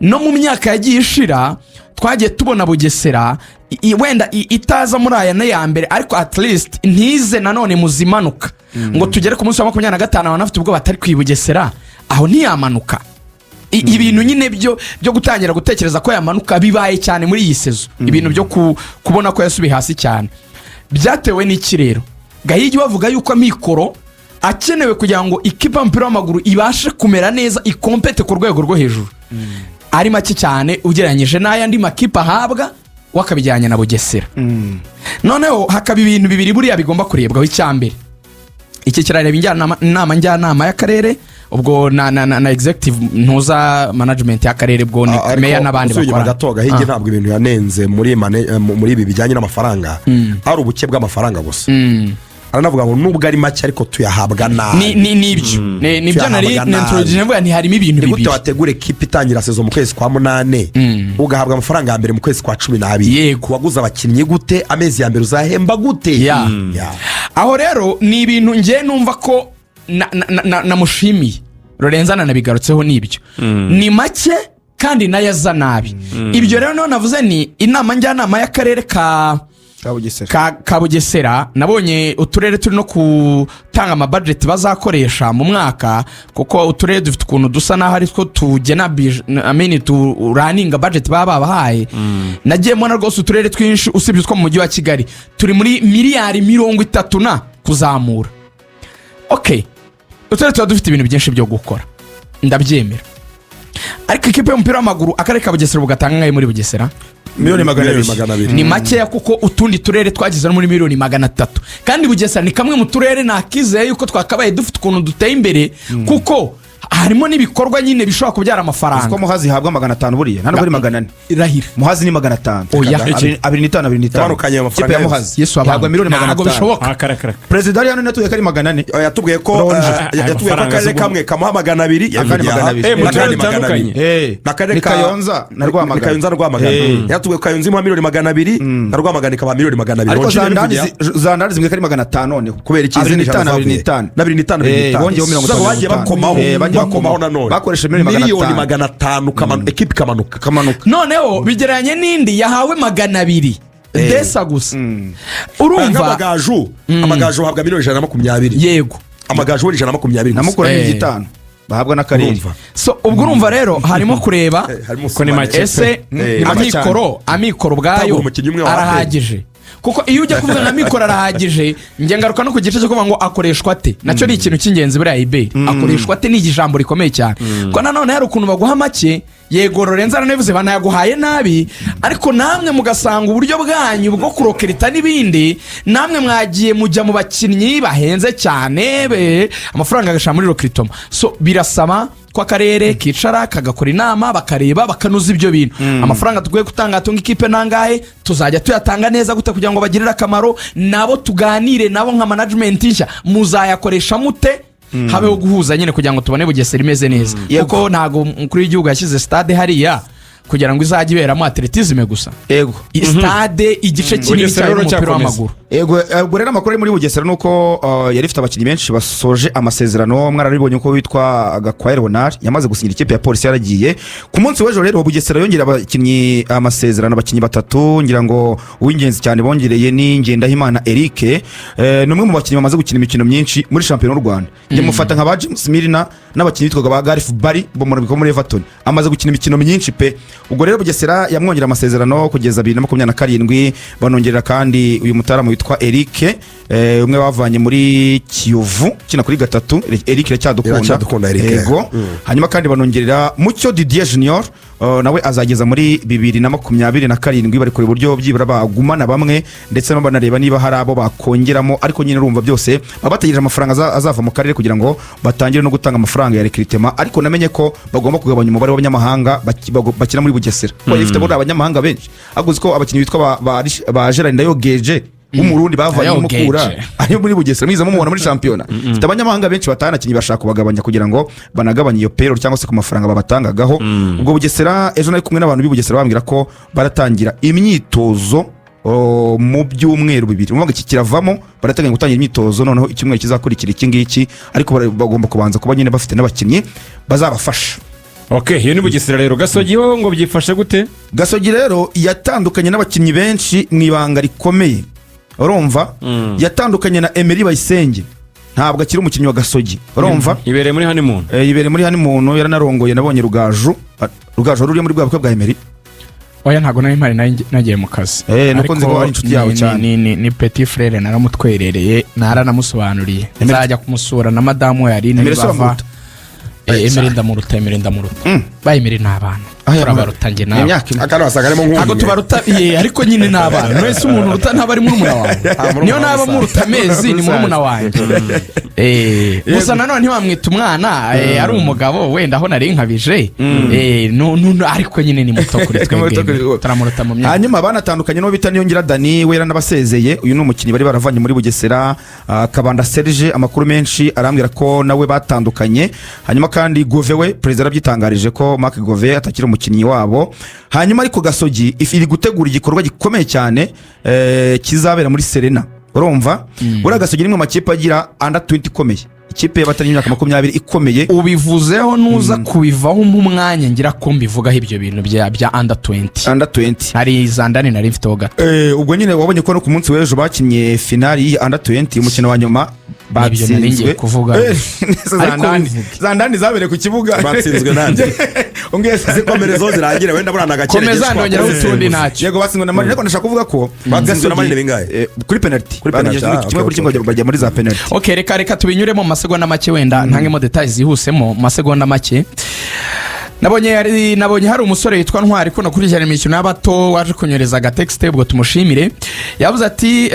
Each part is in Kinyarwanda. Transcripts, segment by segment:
No mu myaka yagiye ishira twagiye tubona Bugesera wenda itaza muri aya ya mbere, ariko at least ntize nanone muzimanuka ngo tugere ku munsi wa 25 abantu bafite ubwoba batari ku Bugesera aho ntiyamanuka. Ibintu nyine byo gutangira gutekereza ko yamanuka bibaye cyane muri iyi saison. Ibintu byo kubona ko yasubiye hasi cyane byatewe n'iki? Rero Gahigi bavuga yuko amikoro akenewe kugira ngo ikipe y'umupira w'amaguru ibashe kumera neza, ikompete ku rwego rwo hejuru, ari make cyane ugereranyije n'ayandi makipe ahabwa, wakabijyanye na Bugesera. Noneho hakaba ibintu bibiri buriya bigomba kurebwaho. Icyambere, iki kirareba inama njyanama y'akarere, ubwo na executive ntuza management y'akarere, ubwo ni Ariko meya n'abandi usubiye inyuma bakora. gato, Gahigi, ntabwo ibintu yanenze muri ibi bijyanye n'amafaranga ari ubuke bw'amafaranga gusa. Aranavuga ngo nubwo ari make ariko tuyahabwa nabi. Ni ibyo. Nibyo nari Tuyahabwa nabi. nintroduce mvuga nti harimo ibintu Ni gute bibiri. wategura ekipa itangira saison mu kwezi kwa munane, ugahabwa amafaranga ya mbere mu kwezi kwa 12? Waguze abakinnyi gute? Amezi ya mbere uzahemba gute? Ya. Aho rero ni ibintu ngewe numva ko namushimiye. Lorenzo ananabigarutseho, nibyo, ni make kandi nayo aza nabi. Ibyo rero niho navuze ni inama njyanama y'akarere ka Ka Bugesera. Ka Bugesera. Nabonye uturere turi no gutanga amabudget bazakoresha mu mwaka, kuko uturere dufite ukuntu dusa n'aho ari two tugena I mean, turaninga budget baba babahaye. Nagiye mbona rwose uturere twinshi, usibye utwo mu mujyi wa Kigali, turi muri miliyari 30 na kuzamura. Ok, uturere tuba dufite ibintu byinshi byo gukora, ndabyemera, ariko ikipe y'umupira w'amaguru akarere ka Bugesera bugatanga angahe muri Bugesera? Miliyoni magana Miliyoni abiri. 200. Ni makeya, kuko utundi turere twageze no muri miliyoni 300, kandi Bugesera ni kamwe mu turere nakizeye yuko twakabaye dufite ukuntu duteye imbere, kuko harimo n'ibikorwa nyine bishobora kubyara amafaranga. Ko Muhazi ihabwa 500 buriya, nta nubwo ari 400. Irahira. Muhazi ni 500. Oya. Abiri, 2.5, 2.5. Yamanukanye ayo mafaranga Ikipe ya yose. Muhazi Yesu. ihabwa Abantu miliyoni magana ntabwo atanu. bishoboka. Ah, karakaraka. Perezida ari hano yatubwiye ko ari 400. Yatubwiye ko Ronje. yatubwiye ko Amafaranga akarere z'ubu- kamwe kamuha 200. Akandi 200. Mu n'akandi turere 200. dutandukanye. N'akarere Ni Kayonza na Rwamagana. Ni Kayonza na Rwamagana. Yatubwiye ko Kayonza imuha miliyoni 200 na Rwamagana ikabaha miliyoni 200. Ariko Ronje za ndani yabivugiye. za ndani zimbwiye ko ari 500 noneho. Kubera iki? Abiri Izindi n'itanu, ijana abiri zavuye. n'itanu. N'abiri n'itanu, abiri n'itanu. Bongeyeho mirongo Uzaba itanu bagiye n'itanu. bakomaho. Bagiye bakomaho nanone. Bakoresheje miliyoni magana Miliyoni atanu. 500, ekipa ikamanuka. Kamanuka. Noneho bigereranye n'indi yahawe 200 desa gusa, urumva? Nk'Amagaju, Amagaju uhabwa miliyoni 120. Amagaju we 120 Na gusa. Mukura ni 5 bahabwa n'akarere. Urumva. So ubwo urumva rero harimo kureba Harimo Ko ni make. ese Ni make. amikoro ubwayo Tagura umukinnyi umwe wa arahagije? Kuko iyo ujya kuvuga ngo amikoro arahagije, njye ngaruka no ku gice cyo kuvuga ngo akoreshwa ate. Nacyo ni ikintu cy'ingenzi buriya. Iberi akoreshwa ate ni ijambo rikomeye cyane, ko nanone hari ukuntu baguha make. Yego, Lorenzo aranabivuze, banayaguhaye nabi, ariko namwe mugasanga uburyo bwanyu bwo kurecruita n'ibindi, namwe mwagiye mujya mu bakinnyi bahenze cyane, amafaranga agashira muri recrutement. So birasaba ko akarere kicara kagakora inama, bakareba, bakanoza ibyo bintu. Amafaranga dukwiye gutanga atunga ikipe nangahe? Tuzajya tuyatanga neza gute kugira ngo bagirire akamaro nabo? Tuganire nabo nka management nshya, muzayakoresha mute? Habeho guhuza nyine kugira ngo tubone Bugesera imeze neza, kuko ntabwo umukuru w'igihugu yashyize stade hariya kugira ngo izajye iberamo athlétisme gusa. Stade igice kinini Bugesera cyayo rero n'umupira cyakomeza. w'amaguru. Yego, ubwo rero amakuru ari muri Bugesera ni uko yari ifite abakinnyi benshi basoje amasezerano. Mwararibonye ko witwa Gakwaya Leonard yamaze gusinyira ikipe ya Polisi, yaragiye ku munsi w'ejo. Rero Bugesera yongera abakinnyi amasezerano, abakinnyi batatu. Ngira ngo uw'ingenzi cyane bongereye ni Ngendahimana Eric. Ni umwe mu bakinnyi bamaze gukina imikino myinshi muri shampiyona y'u Rwanda. Njye mufata nka ba James Milner n'abakinnyi bitwaga ba Gareth Barry bo muri Everton. Amaze gukina imikino myinshi pe. Ubwo rero Bugesera yamwongera amasezerano kugeza 2027. Banongerera kandi uyu mutaramu witwa Eric, umwe bavanye muri Kiyovu ukina kuri gatatu. Eric Iracyadukunda. Iracyadukunda Eric. Yego. Hanyuma kandi banongerera Mucyo Didier Junior, nawe azageza muri 2027. Bari kureba uburyo byibura bagumana bamwe, ndetse banareba niba hari abo bakongeramo. Ariko nyine urumva byose baba bategereje amafaranga azava mu karere kugira ngo batangire no gutanga amafaranga ya recrutement. Ariko namenye ko bagomba kugabanya umubare w'abanyamahanga bakina muri Bugesera, kuko ifite buriya abanyamahanga benshi. Ariko uzi ko abakinnyi bitwa ba Gerard Ndayogeje w'Umurundi bavanye Ndayogeje. Mukura ari muri Bugesera, mwiza mumubona muri shampiyona. Ifite abanyamahanga benshi batanakinnyi, bashaka kubagabanya kugira ngo banagabanye iyo payroll cyangwa se ku mafaranga babatangagaho. Ubwo Bugesera, ejo nari kumwe n'abantu b'i Bugesera, bambwira ko baratangira imyitozo mu byumweru 2. Urumva ngo iki kiravamo, barateganya gutangira imyitozo noneho icyumweru kizakurikira iki ngiki, ariko bagomba kubanza kuba nyine bafite n'abakinnyi bazabafasha. Ok, iyo ni Bugesera. Rero Gasogi ho ngo byifashe gute? Gasogi rero yatandukanye n'abakinnyi benshi mu ibanga rikomeye, urumva? Yatandukanye na Emery Bayisenge, ntabwo akiri umukinnyi wa Gasogi, urumva? Ibereye muri honeymoon. Yibereye muri honeymoon, yaranarongoye. Nabonye Rugaju. Ah, Rugaju, wari uri muri bwa bukwe bwa Emery? Oya, ntabwo nari mpari, nari nagiye mu kazi. Nuko nzi ko Ariko ari inshuti yawe cyane. Ni petit frère, naramutwerereye, naranamusobanuriye. Nzajya kumusura na madamu we Aline Emery se nibava. uramuruta? Emery ndamuruta, Emery ndamuruta. Ba Emery ni abana, turabaruta njye Ni nawe. imyaka imwe. Akana wasanga harimo Ntabwo nk'umwe. tubaruta ye, ariko nyine ni abana. Wese umuntu uruta ntaba ari murumuna wawe. Murumuna Niyo naba wawe. muruta amezi, ni murumuna wanjye. Gusa nanone ntiwamwita umwana, ari umugabo wenda aho nari nkabije. Ariko nyine ni muto kuri twebwe, turamuruta mu myaka. Hanyuma banatandukanye n'uwo bita Niyongira Dani, we yaranabasezeye. Uyu ni umukinnyi bari baravanye muri Bugesera. Kabanda Serge, amakuru menshi arambwira ko nawe batandukanye. Hanyuma kandi Gove we, perezida yarabyitangarije ko Mark Gove atakiri umukinnyi wabo. Hanyuma ariko Gasogi iri gutegura igikorwa gikomeye cyane, kizabera muri Serena, urumva? Buriya Gasogi ni imwe mu makipe agira under 20 ikomeye, ikipe y'abatari imyaka 20 ikomeye. Ubivuzeho, nuza kubivaho umwanya ngira ko mbivugaho ibyo bintu bya under 20. Under 20. Hari zandani nari mfiteho gato. Ubwo nyine wabonye ko no ku munsi w'ejo bakinnye finali y'iyi under 20, umukino wa nyuma Nibyo nari ngiye batsinzwe. kuvuga. Neza. Ariko Zandani bivuge. Zandani zabereye ku kibuga. Batsinzwe nande? Umbwiye se? Zikomerezo zirangire, wenda buriya nagakeregeshwa. Komeza, ndongeraho utundi, ntacyo. Yego, batsinzwe na Marine, ariko ndashaka kuvuga ko Batsinzwe na Gasogi- Marine bingahe? Kuri penalty. Kuri penalty, Barangije ah, kimwe okay, kuri kimwe, okay. bajya muri za penalty. Ok, reka tubinyuremo mu masegonda make, wenda ntangemo détails zihusemo mu masegonda make. Nabonye hari umusore witwa Ntwari ukunda gukurikirana imikino y'abato waje kunyohereza agatexte, ubwo tumushimire. Yavuze ati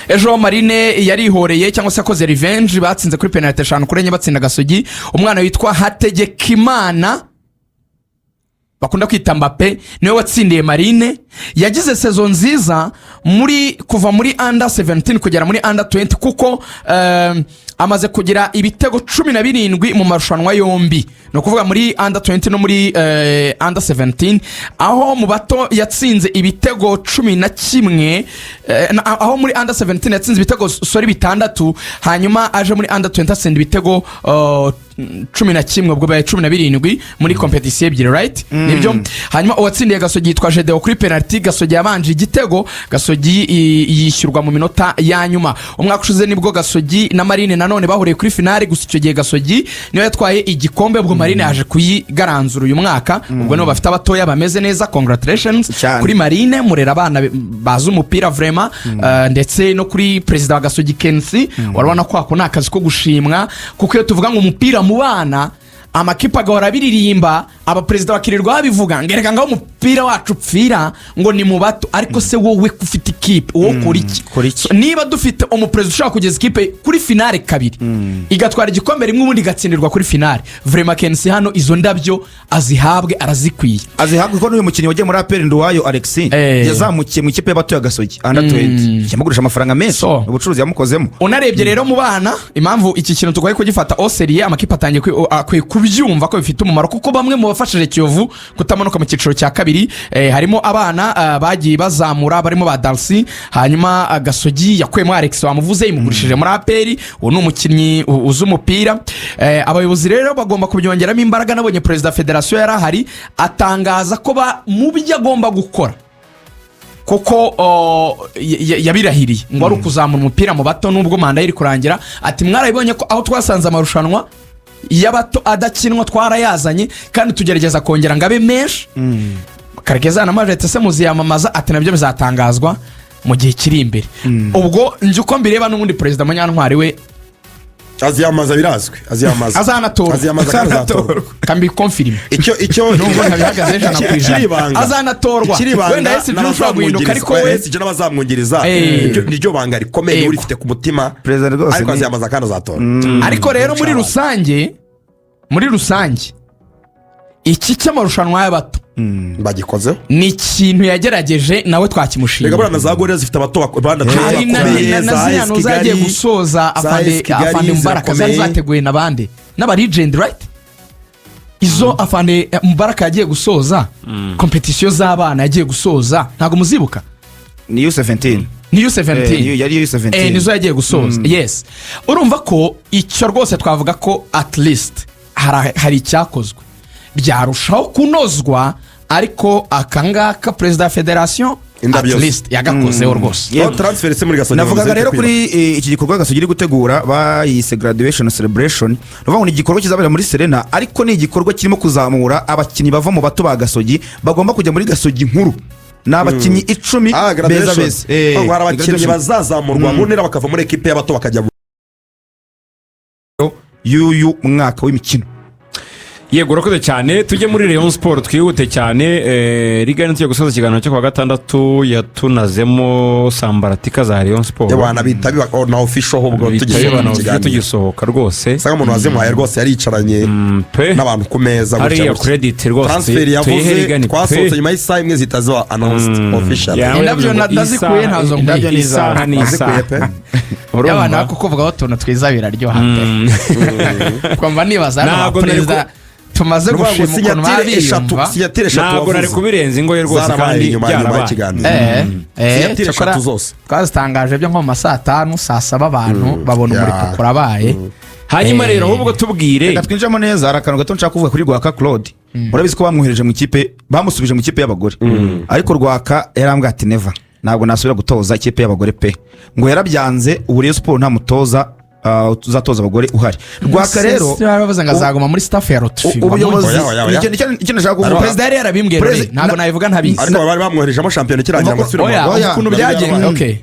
ejo Marine yarihoreye cyangwa se yakoze revenge, batsinze kuri penaliti 5-4, batsinda Gasogi. Umwana witwa Hategekimana bakunda kwita Mbappe niwe watsindiye Marine. Yagize saison nziza muri kuva muri under 17 kugera muri under 20, kuko amaze kugira ibitego 17 mu marushanwa yombi, ni ukuvuga muri under 20 no muri under 17, aho mu bato yatsinze ibitego 11, aho muri under 17 yatsinze ibitego, sorry, bitandatu, hanyuma aje muri under 20 atsinda ibitego 11, ubwo bibaye 17 muri compétition ebyiri, right? Nibyo. Hanyuma uwatsindiye Gasogi yitwa Jedeo kuri penaliti. Gasogi yabanje igitego, Gasogi yishyurwa mu minota ya nyuma. Umwaka ushize nibwo Gasogi na Marine nanone bahuriye kuri finale, gusa icyo gihe Gasogi niyo yatwaye igikombe. Ubwo Marine yaje kuyigaranzura uyu mwaka, ubwo nibo bafite abatoya bameze neza. Congratulations Cyane. kuri Marine, murera abana bazi umupira vraiment, ndetse no kuri perezida wa Gasogi Kensi. Urabona ko ako ni akazi ko gushimwa, kuko iyo tuvuga ngo umupira mu bana, amakipe agahora abiririmba, abaperezida bakirirwa babivuga ngo erega ngaho umupira wacu upfira ngo ni mu bato. Ariko se wowe ko ufite ikipe, wowe ukora iki? Ukora iki? So, niba dufite umuperezida ushobora kugeza ikipe kuri finale kabiri, igatwara igikombe rimwe, ubundi igatsindirwa kuri finale, vraiment Kensi hano izo ndabyo azihabwe, arazikwiye. Azihabwa, kuko n'uyu mukinnyi wagiye muri APR, Nduwayo Alexis, yazamukiye mu ikipe y'abato ya Gasogi under 20, yamugurisha amafaranga menshi. So. Ubucuruzi yamukozemo. Unarebye rero mu bana, impamvu iki kintu tugoye kugifata au sérieux, amakipe atangiye akwiye kubyumva ko bifite umumaro, kuko bamwe mu bafashije Kiyovu kutamanuka mu cyiciro cya kabiri, harimo abana bagiye bazamura, barimo ba Darcy. Hanyuma Gasogi yakuyemo Alex wamuvuze, imugurishije muri APR. Uwo ni umukinnyi uzi umupira. Abayobozi rero bagomba kubyongeramo imbaraga. Nabonye perezida wa federasiyo yari ahari, atangaza ko mu byo agomba gukora, kuko yabirahiriye ngo ari ukuzamura umupira mu bato nubwo manda ye iri kurangira. Ati mwarabibonye ko aho twasanze amarushanwa y'abato adakinwa twarayazanye, kandi tugerageza kongera ngo abe menshi. Karekezi anamaje se muziyamamaza? Ati nabyo bizatangazwa mu gihe kiri imbere. Ubwo njye uko mbireba, n'ubundi perezida Munyantwari we Aziyamamaza, birazwi, aziyamamaza. Azanatorwa. Aziyamamaza kandi azatorwa. Kambiconfirme Icyo nubwo ntabihagaze 100%. Ikiri ibanga. Azanatorwa. Ikiri ibanga. Wenda SG ushobora guhinduka, ariko we SG n'abazamwungiriza, niryo banga rikomeye urifite ku mutima. Perezida rwose Ariko aziyamamaza kandi azatora. Ariko rero muri rusange iki cy'amarushanwa y'abato Bagikozeho. ni ikintu yagerageje nawe, Reka twakimushimira. buriya na za Gorilla zifite abato Hari bakomeye, na za ziriya AS zagiye Kigali, gusoza za afande AS Kigali afande Mubaraka zari zirakomeye. zateguwe na bande n'aba legend, right? Izo afande Mubaraka yagiye gusoza compétition z'abana yagiye gusoza, ntabwo muzibuka? Ni U17. Ni U17. Yari U17. Nizo yagiye gusoza, yes. Urumva ko icyo rwose twavuga ko at least hari icyakozwe byarushaho kunozwa, ariko akangaka perezida wa federasiyo Indabyo. at least yagakozeho rwose. Oh, transfer se muri Gasogi Navugaga bamaze rero kwiba. kuri iki gikorwa Gasogi iri gutegura, bayise graduation celebration. Ni ukuvuga ngo ni igikorwa kizabera muri Serena, ariko ni igikorwa kirimo kuzamura abakinnyi bava mu bato ba Gasogi bagomba kujya muri Gasogi nkuru. Ni abakinnyi 10 Ah, beza graduation. beza. Ngo hari abakinnyi Graduation. bazazamurwa mu ntera, bakava muri ekipe y'abato bakajya mu y'uyu mwaka w'imikino. Yego, urakoze cyane. Tujye muri Rayon Sport twihute cyane. Rigani, tugiye gusoza ikiganiro cyo kuwa gatandatu, yatunazemo sambaratika za Rayon Sport. Abantu bita biba na official, ahubwo tugisohoka mu kiganiro. Tugisohoka rwose. Usanga umuntu wazimuhaye rwose yaricaranye n'abantu ku meza gutya Hariya gutya. credit rwose Transfer tuyihe yavuze Rigani pe. twasohotse nyuma y'isaha imwe zihita ziba announced official. Indabyo ndazikuye, ntazo nkwiye. Indabyo ni Isaha ni Wazikuye isaha. pe. Y'abantu Urumva? bako kuvugaho utuntu twiza biraryoha pe. Kumva nibaza hano Ntabwo nari perezida tumaze Ni ukuvuga ngo gushima ukuntu baba signature eshatu, biyumva. signature eshatu Ntabwo nari wavuze kubirenza ingoye rwose zarabaye kandi nyuma byarabaye. y'ikiganiro. Signature Cyakora eshatu zose. twazitangaje byo nko mu ma saa 5, saa 7, abantu babona umuriro urabaye. Hanyuma rero ahubwo tubwire. Reka twinjiramo neza. Hari akantu gato nshaka kuvuga kuri Rwaka Claude. Urabizi ko bamwohereje mu ikipe, bamusubije mu ikipe y'abagore, ariko Rwaka yarambwiye ati: "Never, ntabwo nasubira gutoza ikipe y'abagore pe." Ngo yarabyanze. Ubu Rayon Sport nta mutoza uzatoza abagore uhari. Rwaka rero Bavuze ngo azaguma muri staff ya Lotfi. Ubuyobozi Oya, oya, oya. nicyo nashaka kuvuga. Perezida yari yarabimbwiye. Ntabwo nabivuga ntabizi. Ariko bari bamwoherejemo shampiyona ikirangira ngo asubire mu Oya. Rwanda. Oya. Ukuntu byagenze, okay.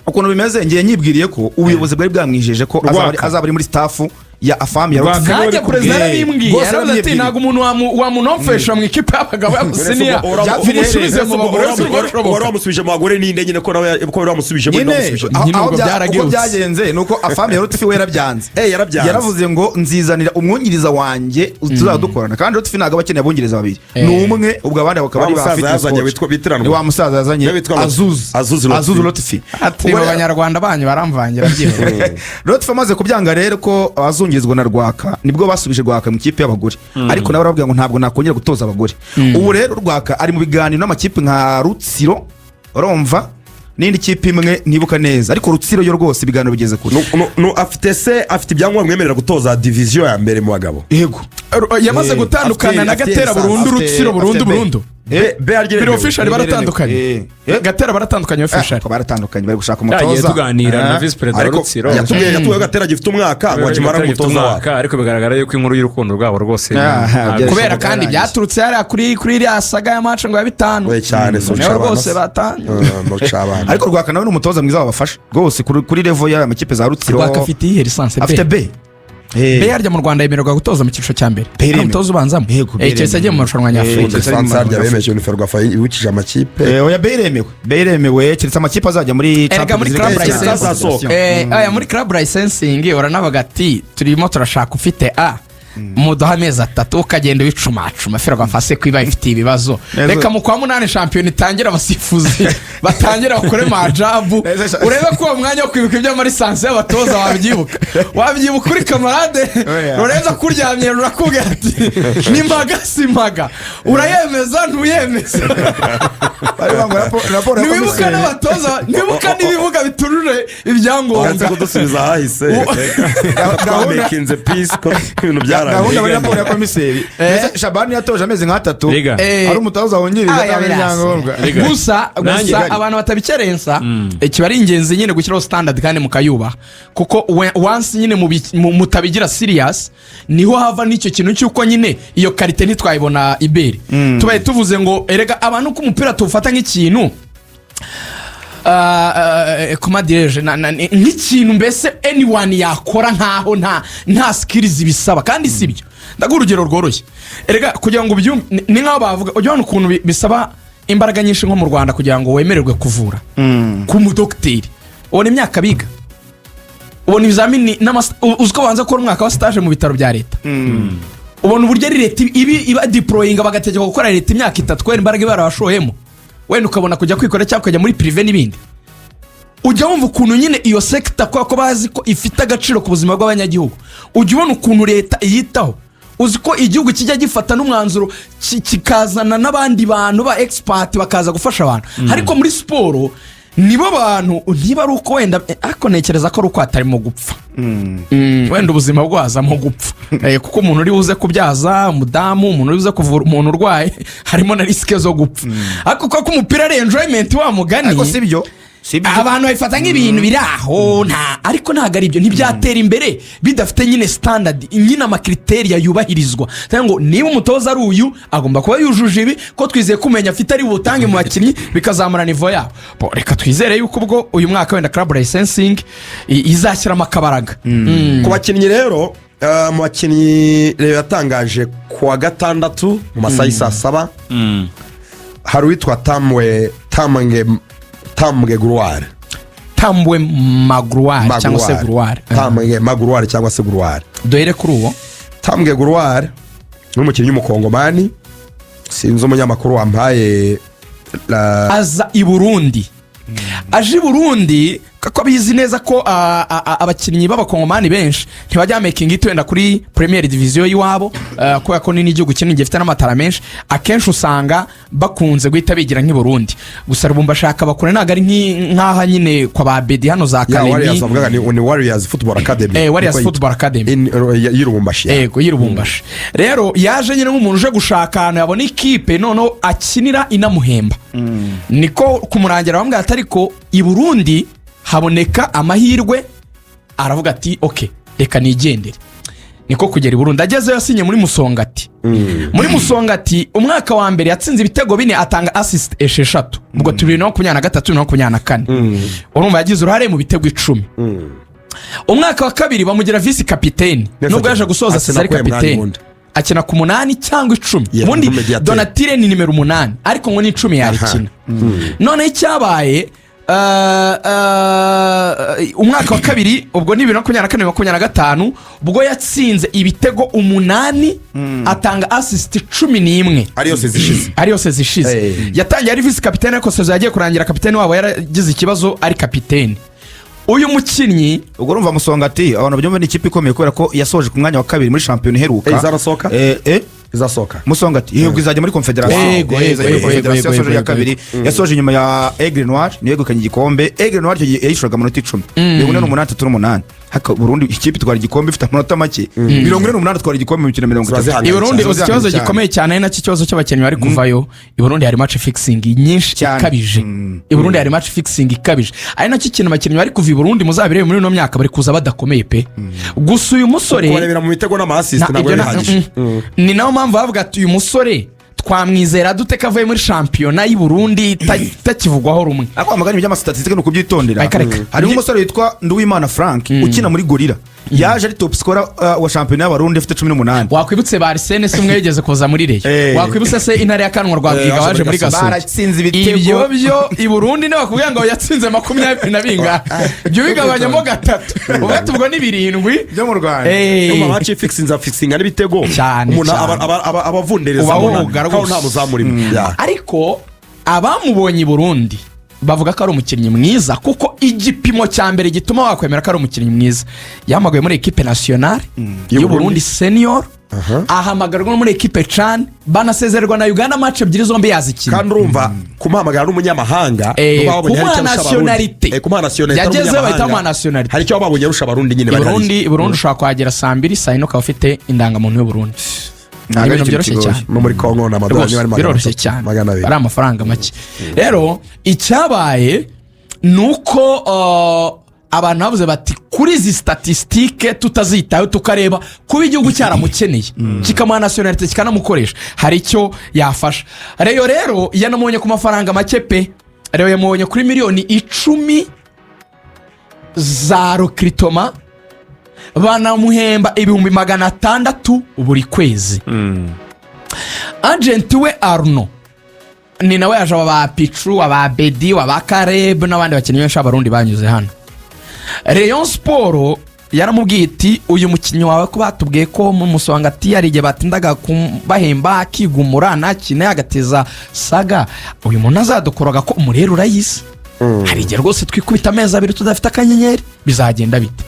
Ukuntu bimeze, ngiye nyibwiriye ko ubuyobozi bwari bwamwijeje ko Rwaka. azaba ari muri staff ya Afam ya Rwaka. Lotfi. Nanjye perezida yarabimbwiye. Rwose Yaravuze ati: yarabimbwiye. "Ntabwo umuntu wamunomfesha mu ikipe y'abagabo y'abasiniya, umusubize mu bagore, si urwo Wari rushoboka." wamusubije mu bagore ninde nyine, ko nawe ko wari wamusubije muri Nyine wamusubije? Nyine aho ubwo uko byaragirutse. byagenze ni uko Afam ya Lotfi we yarabyanze. Yarabyanze. Yaravuze ngo: "Nzizanira umwungiriza wanjye tuzaba dukorana." Kandi Lotfi ntabwo aba akeneye abungiriza babiri, ni umwe. Ubwo abandi bakaba Wa ari ba musaza fitness yazanye coach. bitiranwa. Ni wa musaza yazanye. Niwe witwa Lotfi. Azuz. Azuzi Lotfi. Azuzi Lotfi. Ati: Ubwo "Abo banyarwanda banyu baramvangira byihuse." Lotfi amaze kubyanga rero ko azungirizwa na Rwaka, nibwo basubije Rwaka mu ikipe y'abagore, ariko nawe arababwira ngo: "Ntabwo nakongera gutoza abagore." Ubu rero Rwaka ari mu biganiro n'amakipe nka Rutsiro, urumva, n'indi kipe imwe ntibuka neza, ariko Rutsiro yo rwose ibiganiro bigeze kure. Afite se, afite ibyangombwa bimwemerera gutoza division ya mbere mu bagabo? Yego. Yamaze gutandukana na afite Gatera lisansi, burundu, Rutsiro burundu. afite B. Burundu. B arya. Biri official, baratandukanye. Gatera baratandukanye official. Ko baratandukanye, bari gushaka Yagiye umutoza. tuganira na visi perezida wa Ariko Rutsiro. yatubwiye ko Gatera gifite umwaka ngo akimara Gatera gifite umutoza wabo. umwaka, ariko bigaragara yuko inkuru y'urukundo rwabo rwose Kubera kandi byaturutse hariya kuri iriya saga ya match ngo ya bitanu. We cyane so. Niho rwose batanye. Abana. Ariko Rwaka nawe ni umutoza mwiza wabafasha rwose kuri level y'aya makipe za Rutsiro. Rwaka afite iyihe licence? Afite B. B yarya mu Rwanda yemererwa gutoza mu cyiciro cya mbere? B Ari iremewe. umutoza ubanzamo? Yego, B Keretse agiye mu marushanwa nyafurika. Keretse ari mu Lisansi harya marushanwa. bemeje ni Ferwafa yibukije amakipe. Oya, B iremewe, B iremewe, keretse amakipe azajya muri Erega muri Champions club League. license azasohoka. Aya muri club licensing uranavuga ati: "Turimo turashaka ufite A, muduha amezi 3." Ukagenda ubicumacuma. Ferwafa se ko iba ifitiye ibibazo? Neza. Reka mu kwa munani shampiyona itangire, abasifuzi batangire bakore majabu. Neza. Urebe ko uwo mwanya wo kwibuka iby'ama licence y'abatoza wabyibuka, wabyibuka uri camarade. Oya. Lorenzo akuryamye, rurakubwira ati: "Ni mpaga si mpaga," urayemeza ntuyemeza? Bari banga raporo ya Ntiwibuka komiseri. n'abatoza, ntiwibuka n'ibibuga bitujuje ibyangombwa. Uretse kudusubiza ahahise, twamakinze peace ko ibintu Gahunda byarangiye. muri raporo ya komiseri. Mbese Shabani yatoje amezi nk'atatu Riga. ari umutoza wungirije Ah, atanga ibyangombwa. Riga. Gusa Nanjye gusa abantu batabikerensa, kiba ari ingenzi nyine gushyiraho standard kandi mukayubaha, kuko once nyine mutabigira serious, niho hava n'icyo kintu cy'uko nyine iyo qualité ntitwayibona ibere. Tubaye tuvuze ngo erega abantu ko umupira tuwufata nk'ikintu comment dirais-je, nk'ikintu mbese anyone yakora, nkaho nta skills bisaba, kandi si byo. Ndaguha urugero rworoshye. Erega kugira ngo ubyumve, ni nk'aho bavuga, ujya ubona ukuntu bisaba imbaraga nyinshi nko mu Rwanda kugira ngo wemererwe kuvura ku mudogiteri. Ubona imyaka biga, ubona ibizamini, uzi ko banza gukora umwaka wa stage mu bitaro bya leta. Ubona uburyo ari leta ibi iba deployinga, bagategeka gukora leta imyaka 3 kubera imbaraga iba barabashoyemo, wenda ukabona kujya kwikora cyangwa ukajya muri privé n'ibindi. Ujya wumva ukuntu nyine iyo sector, kubera ko bazi ko ifite agaciro ku buzima bw'abanyagihugu, ujya ubona ukuntu leta iyitaho. Uzi ko igihugu kijya gifata n'umwanzuro kikazana n'abandi bantu ba expert bakaza gufasha abantu, ariko muri siporo Nibo bantu, niba ari uko wenda, ariko ntekereza ko ari uko hatarimo gupfa. Wenda ubuzima bwazamo gupfa, kuko umuntu uri buze kubyaza umudamu, umuntu uri buze kuvura umuntu urwaye, harimo na risque zo gupfa. Ariko kuko umupira ari enjoyment, wa mugani, Ariko si byo, si byo. Abantu babifata nk'ibintu biri aho nta, ariko ntabwo ari ibyo. Ntibyatera imbere bidafite nyine standard, nyine ama criteria yubahirizwa. Cyangwa ngo niba umutoza ari uyu, agomba kuba yujuje ibi, ko twizeye ko umenya afite ari butange mu bakinnyi, bikazamura niveau yabo. Bo, reka twizere yuko ubwo uyu mwaka wenda club licensing izashyiramo akabaraga. Ku bakinnyi rero, mu bakinnyi rero yatangaje ku wa gatandatu mu masaha y'i saa 7, hari uwitwa Tamwe Tambwe, Tambwe Gloire. Tambwe Magruwari cyangwa se Guruwari. Tambwe Magruwari cyangwa se Guruwari. Duhere kuri uwo. Tambwe Gloire ni umukinnyi w'umukongomani. Sinzi umunyamakuru wampaye Aza i Burundi, aje i Burundi kuko abizi neza ko abakinnyi b'abakongomani benshi ntibajya making it wenda kuri première division y'iwabo, kubera ko ni n'igihugu kinini gifite n'amatara menshi. Akenshi usanga bakunze guhita bigira nk'i Burundi. Gusa Rubumba ashaka bakure, ntabwo ari nk'aha nyine kwa ba Bedi hano za Ya Kalemi. Warriors bavugaga ni Warriors Football Academy. Warriors Niko Football Academy. Y'i Lubumbashi. Yego, y'Irubumbashi. Rero yaje nyine nk'umuntu uje gushaka ahantu yabona ikipe noneho akinira inamuhemba. Niko kumurangira, bamubwira ati ariko i Burundi haboneka amahirwe. Aravuga ati ok, reka nigendere. Niko kugera i Burundi. Agezeyo yasinye muri Musongati. Muri Musongati umwaka wa mbere yatsinze ibitego 4, atanga assist 6. Ubwo 2023, 2024, urumva yagize uruhare mu bitego 10. Umwaka wa kabiri bamugira vice kapiteni, Neza nubwo yaje cyane. gusoza Akina saison ari kuwe mwanya kapiteni. ubundi. Akina ku 8 cyangwa 10. Yeah, Ubundi nk'umediateur. Donatire ni nimero 8, ariko ngo ni 10 yarikina. Noneho icyabaye, umwaka wa kabiri, ubwo ni 2024, 2025, ubwo yatsinze ibitego 8, atanga assist 11. Ariyo saison ishize. Ariyo saison ishize. Yatangiye ari vice kapitene, ariko saison yagiye kurangira kapitene wabo yaragize ikibazo, ari kapitene uyu mukinnyi. Ubwo urumva Musongati, abantu babyumva, ni ikipe ikomeye kubera ko yasoje ku mwanya wa kabiri muri shampiyona iheruka. Izarasohoka? Izasohoka? Musongati yego, izajya muri confederation. Izajya muri confederation. Yasoje iya kabiri, yasoje inyuma ya Aigle Noir, niyo yegukanye igikombe. Aigle Noir icyo gihe yayishuraga amanota 10, 48, 38. Haka Burundi ikipe itwara igikombe ifite amanota make, 48, atwara igikombe mu mikino 30. Ziba I Burundi cyane. uzi ikibazo Cyane. gikomeye cyane, ari nacyo kibazo cy'abakinnyi bari kuvayo. I Burundi hari match fixing nyinshi ikabije. I Burundi hari match fixing ikabije, ari nacyo kintu abakinnyi bari kuva i Burundi, muzabirebe muri ino myaka, bari kuza badakomeye pe. Gusa uyu musore Kubarebera mu mitego n'ama assist ntabwo ibyo bihagije. Ni nayo mpamvu bavuga ati uyu musore twamwizera dute ko avuye muri shampiyona y'i Burundi itakivugwaho rumwe? Ariko amagana iby'ama statistiques ni ukubyitondera. Reka, reka. Harimo umusore witwa Nduwimana Frank ukina muri Gorilla, yaje ari top scorer wa shampiyona y'Abarundi, afite 18. Wakwibutse ba Arsene se, umwe yigeze kuza muri Rayon. Wakwibutse se Intare ya Kanwa Rwabwiga waje waje muri muri Gasogi. Baratsinze ibitego. Ibyo byo i Burundi ntibakubwira ngo yatsinze 20 na bingahe, jya ubigabanyamo gatatu, ubwo ubwo ni 7. Byo mu Rwanda. Urumva match fixing za fixinga n'ibitego. Cyane, Umuntu cyane. aba avundereza, Uba abona woga nkaho rwose. nta muzamu urimo. Ya. Ariko abamubonye i Burundi bavuga ko ari umukinnyi mwiza, kuko igipimo cya mbere gituma wakwemera ko ari umukinnyi mwiza, yahamagawe muri équipe nationale y'u Burundi senior, ahamagarwa no muri équipe CHAN, banasezererwa na Uganda, match ebyiri zombi yazikina. Kandi urumva kumuhamagara n'umunyamahanga, nuko babonye hari Kumuha icyo arusha Abarundi. nationalité. Kumuha nationalité ari Yagezeho bahita umunyamahanga. bamuha nationalité. Hari icyo babonye arusha Abarundi nyine I bari Burundi, hariya. i Burundi ushobora kuhagera saa 2, saa 4 ukaba ufite indangamuntu y'u Burundi. Ntabwo Ni ari ibintu ikintu byoroshye kigoye. cyane. No muri Kongo ni amadolari Rwose niba ari biroroshye 300, cyane. 200. Ari amafaranga make. Rero icyabaye ni uko abantu bavuze bati kuri izi statistiques tutazitaho, tukareba kuba igihugu cyaramukeneye kikamuha nationalité, kikanamukoresha, hari icyo yafasha Rayon. Rero yanamubonye ku mafaranga make pe. Rayon yamubonye kuri miliyoni 10 za recrutement, banamuhemba 600,000 buri kwezi. Agent we Arno ni nawe yaje aba ba Picu, aba Bedi, aba Karebu n'abandi bakinnyi benshi b'Abarundi banyuze hano. Rayon Sports yaramubwiye iti uyu mukinnyi wawe ko batubwiye ko mu Musongati hari igihe batindaga kubahemba, akigumura, ntakine, agateza saga, uyu muntu azadukoroga ko umurere urayizi, hari igihe rwose twikubita amezi 2 tudafite akanyenyeri, bizagenda bite?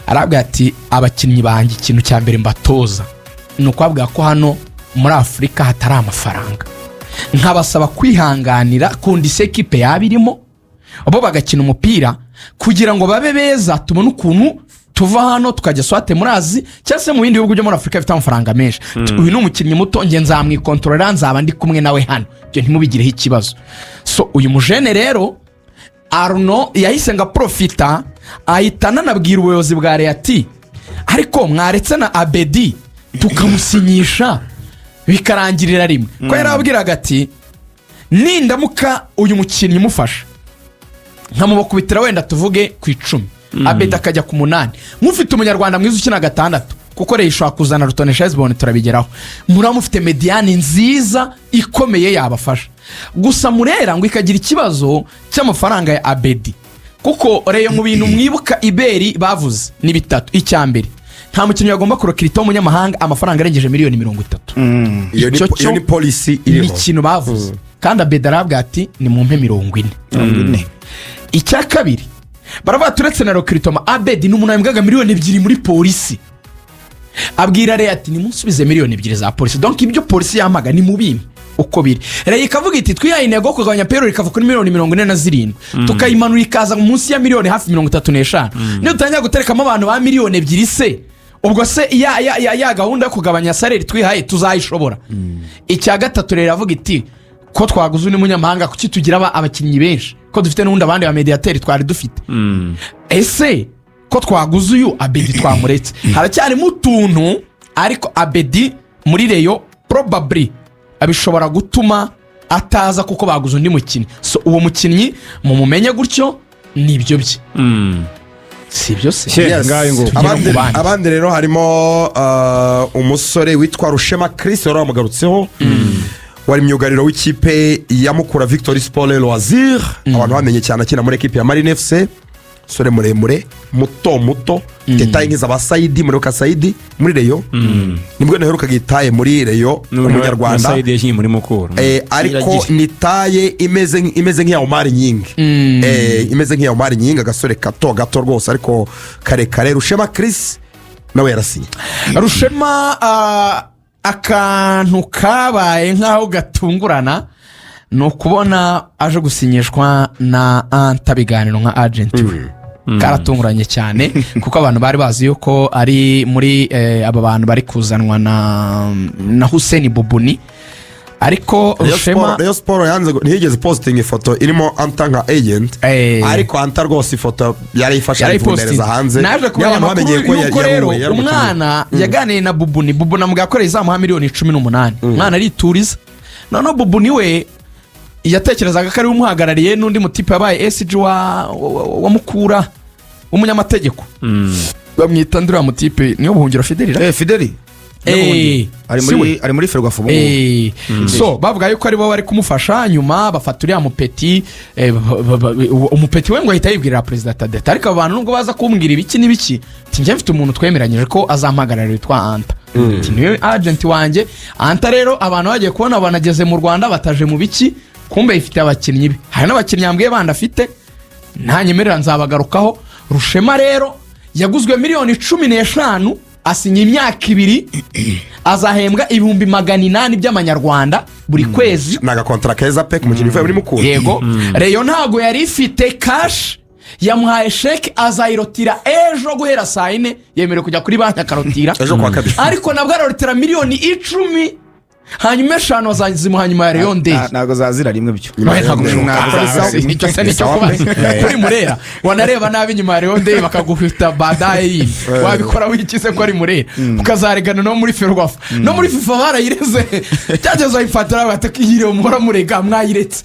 Arabwira ati abakinnyi banjye ikintu cya mbere mbatoza ni ukubabwira ko hano muri Afurika hatari amafaranga, nkabasaba kwihanganira condition équipe yaba irimo. Bo bagakina umupira kugira ngo babe beza, tubone ukuntu tuva hano tukajya swate muri Azi cyangwa se mu bindi bihugu byo muri Afurika bifite amafaranga menshi. Uyu ni umukinnyi muto, njye nzamwikontorora, nzaba ndi kumwe nawe hano, ibyo ntimubigireho ikibazo. So uyu mujene rero Arno yahise ngo aprofita, ahita ananabwira ubuyobozi bwa Rayon ati: "Ariko mwaretse na Abedi tukamusinyisha bikarangirira rimwe?" Ko yarababwiraga ati: "Nindamuka uyu mukinnyi umufasha nkamubakubitira wenda tuvuge ku 10, Abedi akajya ku 8, mufite Umunyarwanda mwiza ukina 6, kuko rero ishobora kuzana Rutonesha Heziboni, turabigeraho, muraba mufite médiane nziza ikomeye yabafasha." Gusa Murera ngo ikagira ikibazo cy'amafaranga ya Abedi, kuko Rayon mu bintu mwibuka iberi bavuze ni bitatu. Icya mbere, nta mukinnyi bagomba kurecruita w'umunyamahanga amafaranga arengeje miliyoni 30. Iyo ni Icyo iyo ni policy ni iriho. ikintu bavuze, kandi Abedi arabwira ati: "Ni mumpe 40." 40. Icya kabiri, baravuga turetse na recrutement, Abedi ni umuntu wahembwaga miliyoni 2 muri Polisi. Abwira Rayon ati: "Nimunsubize miliyoni 2 za Polisi, donc ibyo Polisi yampaga ni mubimpe uko biri." Rayon ikavuga iti: "Twihaye intego yo kugabanya payroll, ikava kuri miliyoni 47 tukayimanura ikaza munsi ya miliyoni hafi 35. Niyo dutangira guterekamo abantu ba miliyoni 2, se ubwo se ya gahunda yo kugabanya salaire twihaye tuzayishobora?" Icya gatatu rero, iravuga iti: "Ko twaguze undi munyamahanga, kuki tugira abakinnyi benshi, ko dufite n'ubundi abandi ba médiateur twari dufite? Ese ko twaguze uyu Abedi twamuretse?" Haracyarimo utuntu, ariko Abedi muri Rayon probably bishobora gutuma ataza kuko baguze undi mukinnyi. So uwo mukinnyi mumumenye gutyo, nibyo bye, si ibyo se? Cye, Yes. ngayo nguko. Tugere Abandi, ku bandi. abandi rero harimo umusore witwa Rushema Chris wari wamugarutseho, wari myugariro w'ikipe ya Mukura Victory Sport Loisir, abantu bamenye cyane akina muri ekipe ya Marine FC. Umusore muremure, muto muto, taille nk'iza ba Sayidi. Muribuka Sayidi muri Rayon? Nibwo naherukaga itaille muri Rayon Umunyarwanda. Sayidi yakinnye muri Mukura. Ariko Iragira. ni taille imeze nk'iya Omar Nyingi, imeze nk'iya Omar Nyingi, agasore gato gato rwose ariko karekare. Rushema Chris nawe yarasinye. Rushema, akantu kabaye nk'aho gatungurana ni ukubona aje gusinyishwa na Anta Biganiro nka agent we. Karatunguranye cyane, kuko abantu bari bazi yuko ari muri aba bantu bari kuzanwa na Hussein Bubuni, ariko Rayon Rushema Rayon Sport yanze ntiyigeze postinga ifoto irimo Anta nka agent, ariko Anta rwose ifoto yarayifashe yarayipositinze ayivundereza hanze. Naje Niyo kumenya abantu amakuru bamenyeye ko yuko rero yari umukinnyi. umwana yaganiye na Bubuni. Bubuni amubwira ko izamuha miliyoni 18, umwana arituriza. Noneho Bubuni we yatekerezaga ko ariwe umuhagarariye n'undi mutipe wabaye SG wa Mukura w'umunyamategeko, bamwita nduriya mutipe niyo Buhungiro Fidelira. Fideli ari si we. muri ari muri Ferwafa ubu ngubu. So bavuga yuko aribo bari kumufasha. Nyuma bafata uriya mupeti, umupeti we ngo ahita yibwirira perezida Tadeta: "Ariko abo bantu nubwo baza kumbwira ibiki n'ibiki," ati, "njye mfite umuntu twemeranyije ko azampagararira witwa Anta," ati, "niwe agent wanjye." Anta rero abantu bagiye kubona banageze mu Rwanda, bataje mu biki, kumbe ifite abakinnyi be. Hari n'abakinnyi yambwiye bandi afite, ntanyemerera nzabagarukaho. Rushema rero yaguzwe miliyoni 15, asinya imyaka 2, azahembwa 800,000 by'amanyarwanda buri kwezi. Ni agakontara keza pe ku mukinnyi uvuye muri Mukura. Yego, Rayon ntabwo yari ifite cash, yamuhaye chèque, azayirotira ejo guhera saa 4, yemerewe kujya kuri banki akarotira. Ejo kuwa kabiri. Ariko nabwo ararotira miliyoni 10, hanyuma 5 bazazimuha nyuma ya Rayon Day. Ntabwo zazira rimwe byo. Nyuma ya Ntabwo Rayon Day. bishoboka. Ntabwo zazira. Icyo se nicyo kubaza kuri Murera? Wanareba nabi nyuma ya Rayon Day bakagufita badaye yindi, wabikora wikize ko ari Murera, ukazaregana no muri Ferwafa, no muri FIFA barayireze. Cyageze bayifatira bati: "Yiriwe muhora murega, mwayiretse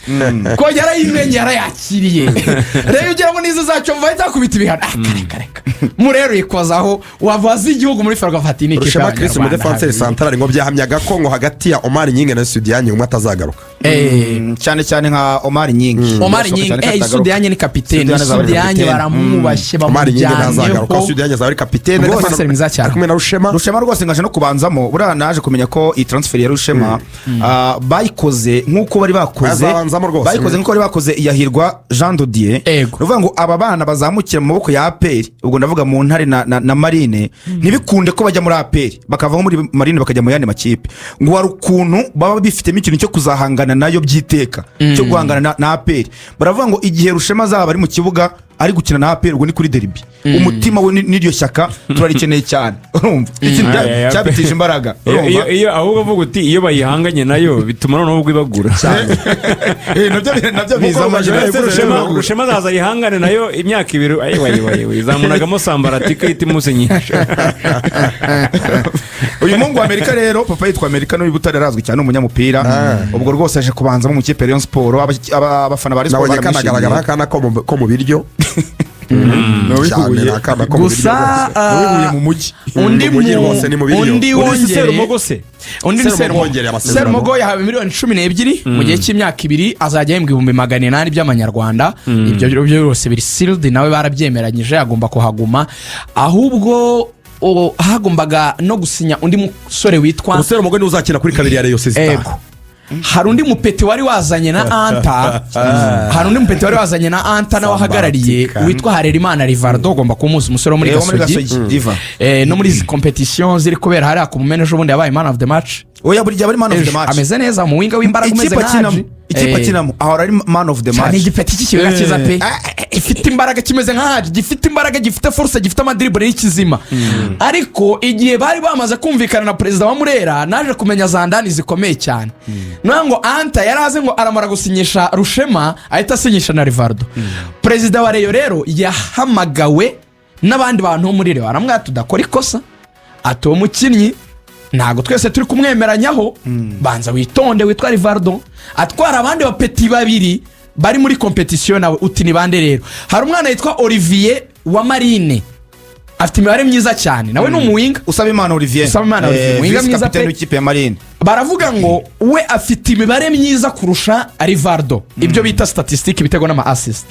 ko yarayimenye, yarayakiriye." Rero ugira ngo nizo zacyo bahita bakubita ibihano. Reka reka, Murera uyikozaho wabaza igihugu muri Ferwafa ati: "Ni ikipe Rushema Chris, y'Abanyarwanda." umudefanseri central, ngo byahamyaga ko ngo hagati ya Omar Nyingi na Sudiyani umwe atazagaruka. Cyane cyane nka Omar Nyingi. Omar Birashoboka Nyingi cyane ko atagaruka. Sudiyanye ni kapiteni. Sudiyane azaba ari Sudiyanye kapiteni. baramwubashye, Omar Nyingi ntazagaruka. bamujyanyeho. Sudiyani azaba ari kapiteni. Rwose ari mwiza cyane. Ari kumwe na Rushema. Rushema rwose ngaje no kubanzamo. Buriya naje kumenya ko iyi transfer ya Rushema bayikoze nk'uko bari bakoze Azabanzamo rwose. Bayikoze nk'uko bari bakoze iyahirwa Jean Dodier. Ego. Ni ukuvuga ngo aba bana bazamukira mu maboko ya APR, ubwo ndavuga mu Ntare na Marine, ntibikunde ko bajya muri APR, bakava nko muri Marine bakajya mu yandi makipe, ngo hari ukuntu Ukuntu baba bifitemo ikintu cyo kuzahangana nayo by'iteka, cyo guhangana na APR. Baravuga ngo igihe Rushema azaba ari mu kibuga ari gukina na APR, ubwo ni kuri derby, umutima we n'iryo shyaka turarikeneye cyane. Urumva ikintu Ay, ay, ay. cyabitije imbaraga. Iyo Urumva? iyo ahubwo uvuga uti iyo bayihanganye nayo bituma noneho ubwo ibagura. Nabyo bizamo. Rugaju nyine. Rushema azaza ayihangane nayo imyaka 2, ayiwa ayiwa ayiwa, izamunagamo sambaratika ihita imusinyisha. Uyu muhungu wa Amerika rero, papa yitwa Amerika, n'uyu Butare, arazwi cyane, ni umunyamupira. Ubwo rwose aje kubanzamo mu ikipe ya Rayon Sport. Abafana ba Rayon Sport Nabonye kanagaragara baramwishimiye. nk'akana ko mu biryo cyane, ni akana ko mu biryo Gusa rwose. Uwihuye mu mujyi. Undi Mu mujyi rwose, ni mu biryo. Undi Undi si wongereye Serumogo se? Undi ni Serumogo Serumogo. wongereye amasezerano. Serumogo yahawe miliyoni 12 mu gihe cy'imyaka 2, azajya ahembwa 800,000 by'amanyarwanda. Ibyo byose biri sealed, nawe barabyemeranyije, agomba kuhaguma. Ahubwo hagombaga no gusinya undi musore witwa Umusore umugore niwe uzakina kuri kabiri ya Rayon sisita. Ego. Hari undi mupeti wari wazanye na Anta, hari undi mupeti wari wazanye na Anta nawe ahagarariye, witwa Harerimana Rivardo. Ugomba kumuzi, umusore wo muri Wo muri Gasogi. Gasogi Diva. No muri izi competition ziri kubera hariya ku Mumena, ejo bundi yabaye man of the match. Oya, buri gihe aba ari man of the Ejo, match. ameze neza mu winger w'imbaraga, umeze Ikipe nka akinamo, Hadji. ikipe akinamo ahora ari man of the Cyane. match. Igipeti cy'ikibuga cyiza pe, gifite imbaraga, kimeze nka Hadji, gifite imbaraga, gifite force, gifite amadribble y'ikizima. Ariko igihe bari bamaze kumvikana na perezida wa Murera, naje kumenya za ndani zikomeye cyane. Niyo ngo Anta yari azi ngo aramara gusinyisha Rushema ahita asinyisha na Rivardo. Perezida wa Rayon rero yahamagawe n'abandi bantu bo muri Rayon, aramubwira tudakora ikosa, ati uwo mukinnyi ntabwo twese turi kumwemeranyaho, banza witonde. Witwa Rivardo atwara abandi bapeti babiri bari muri compétition nawe. Uti ni bande rero? Hari umwana witwa Olivier wa Marine, afite imibare myiza cyane, nawe ni umuwinger. Usabimana Olivier. Usabimana Olivier, umuwinger vice mwiza kapiteni pe. w'ikipe ya Marine. Baravuga ngo we afite imibare myiza kurusha Rivardo, ibyo bita statistique, ibitego n'ama assist.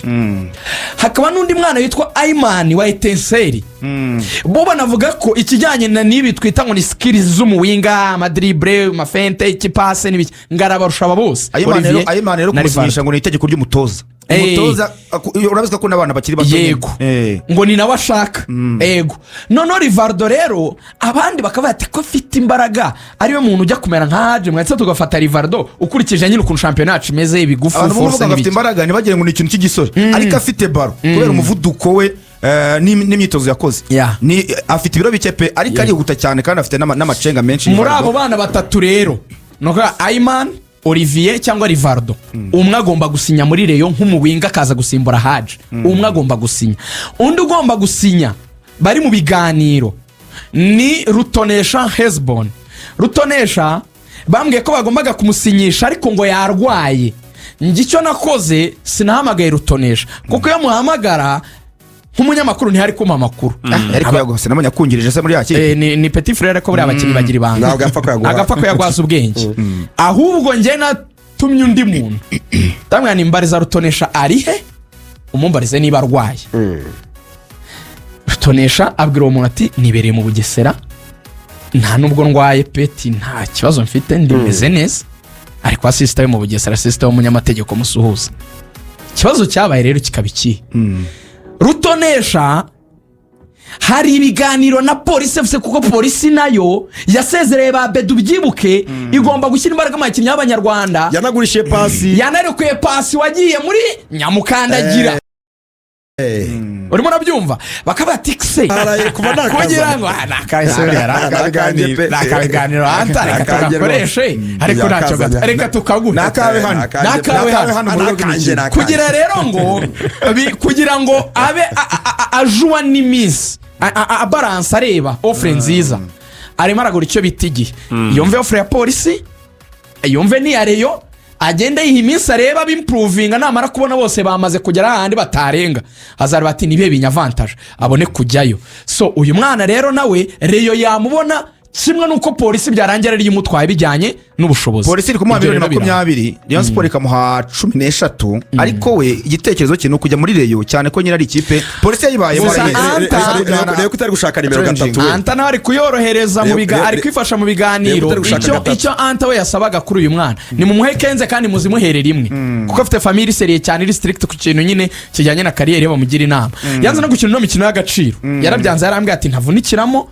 Hakaba n'undi mwana witwa Ayimani wa Etincelles. Bo banavuga ko ikijyanye na n'ibi twita ngo ni skills z'umuwinger, amadribble, amafeinte, ikipase n'ibiki, ngo arabarusha aba bose. Ayimana rero Olivier Ayimana rero na kumusinyisha Rivaldo. ngo ni itegeko ry'umutoza. Umutoza urabizi ko akunda abana bakiri bato nyine. Yego. Ngo ni nawe ashaka. Yego. Noneho Rivardo rero, abandi bakavuga ati ko afite imbaraga, ariwe muntu ujya kumera nka Hadji, mwese tugafata Rivardo, ukurikije nyine ukuntu shampiyona yacu imeze, ibigufu, Abantu force bavuga ngo afite n'ibiki. imbaraga ntibagire ngo ni ikintu cy'igisore, ariko afite ballon kubera umuvuduko we n'imyitozo yakoze. Ni afite ibiro bike pe, ariko arihuta cyane kandi afite n'amacenga menshi Muri Rivaldo. abo bana batatu rero, ni ukuvuga Ayman, Olivier cyangwa Rivardo, umwe agomba gusinya muri Rayon nk'umuwinger, akaza gusimbura Hadji. Umwe agomba gusinya. Undi ugomba gusinya bari mu biganiro ni Rutonesha Hezbon. Rutonesha bambwiye ko bagombaga kumusinyisha, ariko ngo yarwaye. Njye icyo nakoze, sinahamagaye Rutonesha, kuko iyo muhamagara nk'umunyamakuru ntihari kumpa amakuru. Ariko yagose nabonye akungirije se muri ya kipe. Ni petit frère ko buriya abakinnyi bagira ibanga. Ntabwo yapfa kuyaguha. Agapfa kuyagwaza ubwenge. Ahubwo njye natumye undi muntu, ndamubwira ni mbariza Rutonesha ari he, umumbarize niba arwaye. Rutonesha abwira uwo muntu ati nibereye mu Bugesera, nta nubwo ndwaye peti, nta kibazo mfite, ndimeze neza. Ariko asisita yo mu Bugesera, asisita w'umunyamategeko musuhuza. Ikibazo cyabaye rero kikaba ikihe? Rutonesha hari ibiganiro na Polisi FC, kuko Polisi nayo yasezereye ba Bedu, ubyibuke, igomba gushyira imbaraga mu bakinnyi b'abanyarwanda. Yanagurishije Pasi. Yanarekuye Pasi wagiye muri Nyamukandagira. Urimo urabyumva? Bakaba bati se Araye kuva nakaza. Kugira ngo Nakaganiro pe. Nakabiganiro anta, reka Nakanjye tugakoreshe rwose. ariko ntacyo Yakazanye. gato, reka tukaguhe. Nakawe hano. Nakawe hano. Hano mu rugo rw'imikino. Kugira rero ngo kugira ngo abe ajuwa n'iminsi, abaransa, areba offre nziza, arimo aragura icyo bita igihe. Yumve offre ya Polisi, yumve n'iya Rayon, agende yiha iminsi, areba bimpuruvinga. Namara kubona bose bamaze kugera ahandi batarenga, hazareba ati nibihe binyavantaje, abone kujyayo. So uyu mwana rero nawe Rayon yamubona, kimwe n'uko Polisi byarangira ariyo imutwaye bijyanye n'ubushobozi. Polisi iri kumuha Ibyo miliyoni rero birahari. 20, Rayon Sport ikamuha 13, ariko we igitekerezo cye ni ukujya muri Rayon, cyane ko nyine ari ikipe Polisi yayibayemo. Gusa arayizi. Reba ko itari gushaka nimero 3 we. Anta nawe ari kuyorohereza mu ari kwifasha mu biganiro. Reba utari gushaka Icyo gatatu. icyo Anta we yasabaga kuri uyu mwana ni mumuhe 15 kandi muzimuhere rimwe, kuko afite famille sérieux cyane, iri strict ku kintu nyine kijyanye na carrière, bamugira inama. Yanze no gukina ino mikino y'agaciro, yarabyanze, yarambwiye ati ntavunikiramo.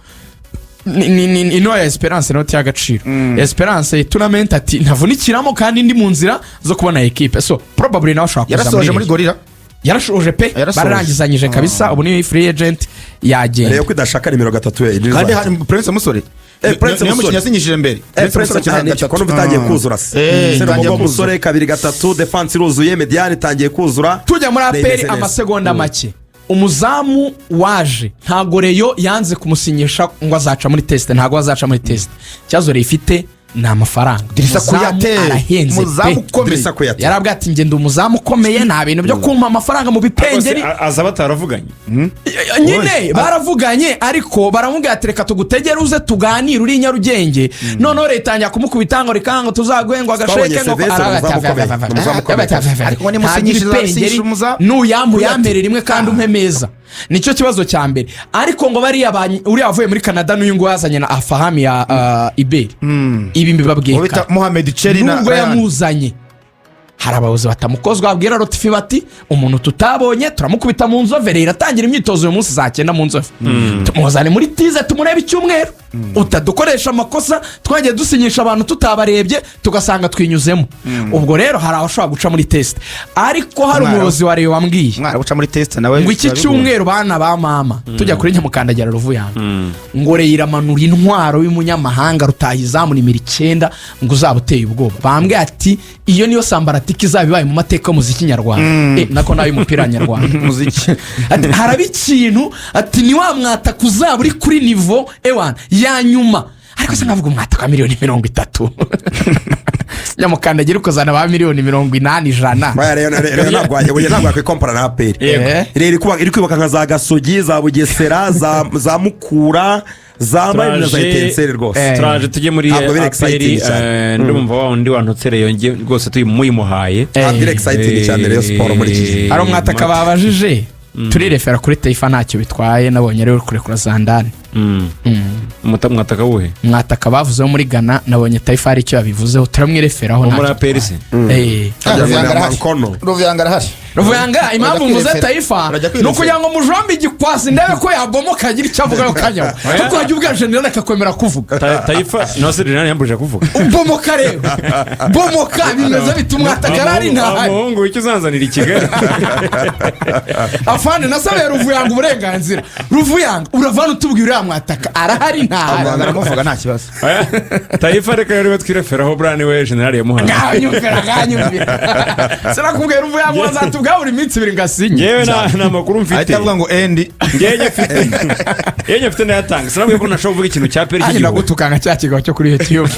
Ino ya Esperance inoti y'agaciro, Esperance tournament, ati ntavunikiramo kandi ndi mu nzira zo kubona ekipe, so probably nawe ashobora kuza. Yarasoje muri Rayon. Gorilla. Yarashoje pe. Yarasoje. Bararangizanyije kabisa, ubu ni free agent, yagenda. Rero ko idashaka nimero 3 ye. Kandi hari Prince Musore. Prince Niyo Musore. mukinnyi yasinyishije mbere. Prince Musore akina Musore gatatu. ko numva itangiye kuzura se? Itangiye Serumogo kuzura. Musore kabiri gatatu, defense iruzuye, médiane itangiye kuzura. Tujya muri Imeze APR neza. amasegonda make. Umuzamu waje, ntabwo Rayon yanze kumusinyisha ngo azaca muri test, ntabwo azaca muri test. Ikibazo Rayon ifite ni amafaranga. Dirisa Umuzamu Kuyate, arahenze umuzamu pe. ukomeye. Dirisa Kuyate. Yarabwiye ati: "Ngenda umuzamu ukomeye, nta bintu byo kumpa amafaranga mu bipengeri." Aza bataravuganye. Nyine baravuganye, ariko baramubwira ati: "Reka tugutegere uze tuganire uri i Nyarugenge." Noneho leta itangira kumukubita ngo reka ngo tuzaguhe ngo agasheke Twabonye ngo Sylvestre, umuzamu ukomeye. Umuzamu ukomeye. Ariko ngo nimusinyishe Ntabwo umuzamu. nuyampa uyampere rimwe kandi umpe meza, nicyo kibazo cya mbere. Ariko ngo bariya uriya wavuye muri Canada n'uyu nguyu yazanye na Afahami ya Iberi, ibi mbibabwiye Uwo bita kare. Mohamed Cheri na Nubwo Ryan. yamuzanye, hari abayobozi batamukozwa, babwira Rotifi bati: "Umuntu tutabonye turamukubita mu Nzove." Rero iratangira imyitozo uyu munsi saa 9 mu Nzove, tumuzane muri tize tumurebe icyumweru, utadukoresha amakosa twagiye dusinyisha abantu tutabarebye tugasanga twinyuzemo. Ubwo rero hari abashobora guca muri test, ariko hari umuyobozi wa Rayon wambwiye Umwana uca muri test nawe ngo iki biba bigoye. cyumweru, bana ba mama, tujya kuri nyamukandagira ruvuyanga, ngo Rayon iramanura intwaro y'umunyamahanga rutahizamu nimero 9, ngo uzaba uteye ubwoba. Bambwiye ati: "Iyo niyo sambaratike izaba ibaye mu mateka y'umuziki nyarwanda." Nako n'ay'umupira nyarwanda. Umuziki. Ati haraba ikintu, ati ni wa mwataka uzaba uri kuri niveau ewana ya nyuma. Ariko se nkavuga umwataka wa miliyoni 30, nyamukandagira ukazana ba miliyoni 80, 100. Oya, Rayon ntabwo yakwikompara na APR. Yego. Rayon iri kubaka nka za Gasogi, za Bugesera, za Mukura, za Marina, za Etincelles rwose. Turaje tujye muri Ntabwo biri APR. exciting cyane. Ndumva wa wundi wantutse Rayon nge rwose muyimuhaye. Ntabwo iri exciting cyane Rayon Sport muri iki gihe. Hari umwataka babajije, turirefera kuri Taifa, ntacyo bitwaye, nabonye rero kurekura Zandani. Mwataka wuhe? Mwataka bavuzeho muri Ghana, nabonye Taifa hari icyo yabivuzeho, turamwireferaho. Wo muri Ntacyo APR se? bitwaye. Hajya Arahari. Mankono. Ruvuyanga arahari. Ruvuyanga, impamvu Urajya mvuze kwirefera. Taifa Urajya ni kwirefera. ukugira ngo mujombe igikwasi, ndebe ko yabomoka agira icyo avugayo kajyaho, kuko wajya ubwira general akakwemera kuvuga. Taifa no se General yambujije kuvuga. Bomoka rero, bomoka, bimeze bita umwataka arahari, ntahari? Umuhungu w'icyo uzanzanira i Kigali. Afande, nasabiye Ruvuyanga uburenganzira. Ruvuyanga, uravana utubwira uriya mwataka arahari, ntahari? Ruvuyanga aramuvuga, nta kibazo. Taifa reka rero twireferaho, buriya niwe general yamuhaye. Nganyumvira, nganyumvira, sinakubwira Ruvuyanga wazatubwira buri minsi 2 ngasinye. Ngewe nta makuru mfite. Ahita avuga ngo endi. Ngewe nyafite, ngewe nyafite ndayatanga. Sinabwiye ko ntashobora kuvuga ikintu cya APR Nanjye cy'igihugu. ndagutukanga cya kigabo cyo kuri YouTube.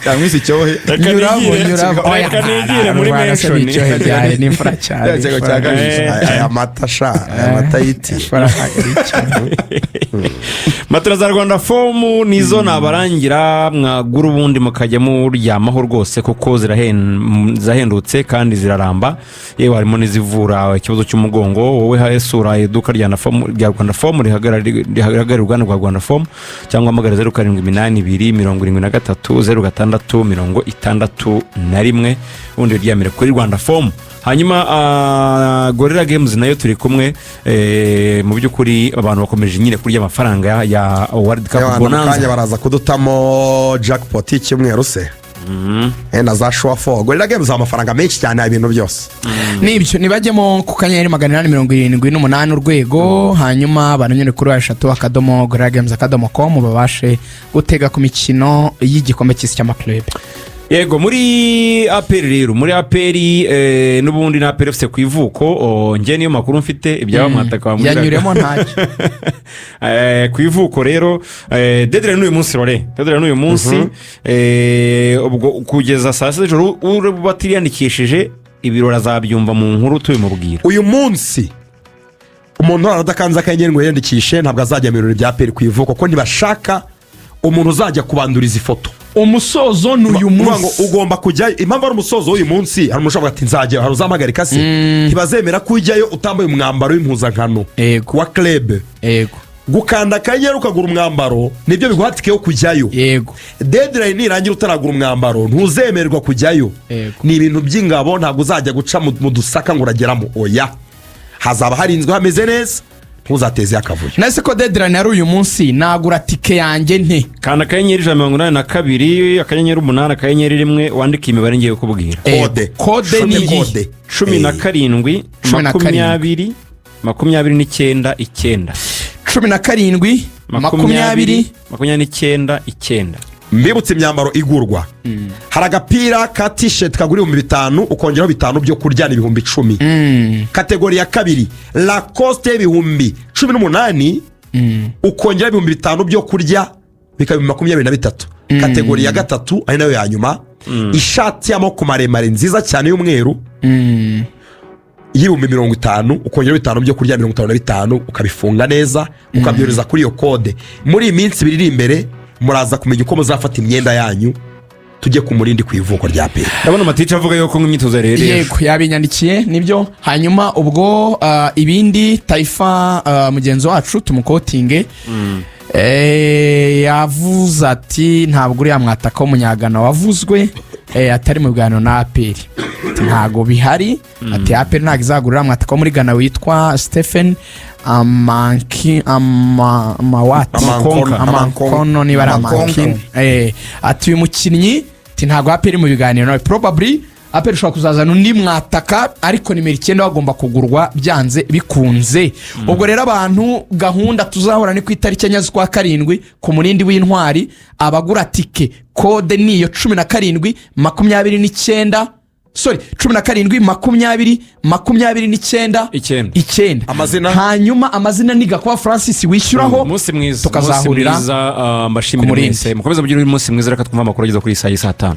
Cyangwa isi cyohe. Reka Nyuramo, nyuramo. reka nigire muri Rwanda se mention. ni icyohe byaye, ni imfura cyane. Cya kigo cya kabiri. Aya mata sha, aya mata y'iti. Imfura ntabwo ari icyohe. Matera za Rwanda Foam nizo nabarangira mwagura, ubundi mukajya muryamaho rwose, kuko zirahendutse kandi ziraramba. Yewe harimo n'izivura ikibazo cy'umugongo. Wowe sura iduka rya rya Rwanda Foam rihagarariye uruganda rwa Rwanda Foam, cyangwa hamagara 0782 73 06 61, ubundi uryamire kuri Rwanda Foam. Hanyuma Gorilla Games nayo turi kumwe. Mu by'ukuri abantu bakomeje nyine kurya amafaranga ya World Cup Ewana, mu kanya Bonanza. baraza kudutamo jackpot y'icyumweru se. Na za shuwa fo Gorilla Games, amafaranga menshi cyane, ibintu byose. Nibyo, nibajyemo ku *878#, hanyuma bananyure kuri www.gorillagames.com, babashe gutega ku mikino y'igikombe cy'isi cy'amaklube. Yego, muri APR rero, muri APR n'ubundi na APR FC ku ivuko, njye niyo makuru mfite, ibyaba mwataka wambwiraga. Yanyuremo ntacyo. Ku ivuko rero, deadline n'uyu munsi rore, deadline n'uyu munsi. Ubwo kugeza saa 6 z'ijoro uri batiriyandikishije, ibirori azabyumva mu nkuru tubimubwira. Uyu munsi umuntu urara adakanze akanyenyeri ngo yiyandikishe ntabwo azajya mu birori bya APR ku ivuko, kuko ntibashaka umuntu uzajya kubanduriza ifoto. Umusozo ni uyu Uvuga ngo munsi. ugomba kujyayo. Impamvu ari umusozo w'uyu munsi, hari umuntu ushobora ati: "Nzajyayo," hari uzampagarika se? Ntibazemera ko ujyayo utambaye umwambaro w'impuzankano wa club. Gukanda akanyenyeri ukagura umwambaro nibyo biguha tike yo kujyayo. Deadline nirangira utaragura umwambaro ntuzemererwa kujyayo. Ni ibintu by'ingabo, ntabwo uzajya guca mu dusaka ngo urageramo, oya. Hazaba harinzwe hameze neza. Ntuzateze akavuyo. Nese ko deadline yari uyu munsi, nagura tike yanjye nte? Kanda *182*8*1, wandike imibare ngiye kukubwira. Kode. Kode ni Shome. iyi. Kode. 17, 17. 20, 29, 9. 17, 20, 29, 9. Mbibutse imyambaro igurwa. Hari agapira ka T-shirt kagura 5000, ukongeraho 5 byo kurya, ni 10,000. Catégorie ya kabiri, Lacoste 18,000, ukongeraho 5000 byo kurya, bikaba 23,000. Catégorie ya gatatu, ari nayo ya nyuma, ishati y'amaboko maremare nziza cyane y'umweru y'50,000, ukongeraho 5 byo kurya, 55,000, ukabifunga neza ukabyohereza kuri iyo kode. Muri iyi minsi 2 iri imbere muraza kumenya uko muzafata imyenda yanyu. Tujye ku Murindi, ku ivuko rya APR. Ndabona Matica avuga yuko imyitozo yari ejo. Yego, yabinyandikiye, nibyo. Hanyuma ubwo ibindi, Taifa mugenzi wacu tumukotinge. Yavuze ati ntabwo uriya mwataka w'umunyagana wavuzwe atari mu biganiro na APR. Ati ntabwo bihari, ati APR ntabwo izagurira mwataka wo muri Ghana witwa Stephen Amanki Amawati. Amankono. Amankono, niba ari Amankonko. Amankin. Ati uyu mukinnyi, ati ntabwo APR mu biganiro nawe. Probably APR ishobora kuzazana undi mwataka, ariko nimero 9 bagomba kugurwa byanze bikunze. Ubwo rero abantu, gahunda tuzahora ni ku itariki 4 z'ukwa karindwi ku Murindi w'Intwari. Abagura tike, kode ni iyo 17, 29, sorry, 17, 20, 29, 9. 9. Amazina? Hanyuma amazina ni Gakuba Francis wishyuraho. Umunsi mwiza. Tukazahurira Umunsi mwiza, mbashimire ku Murindi. mwese. Mukomeze mugire umunsi mwiza. Reka twumve amakuru ageze kuri iyi saa y'i saa 5.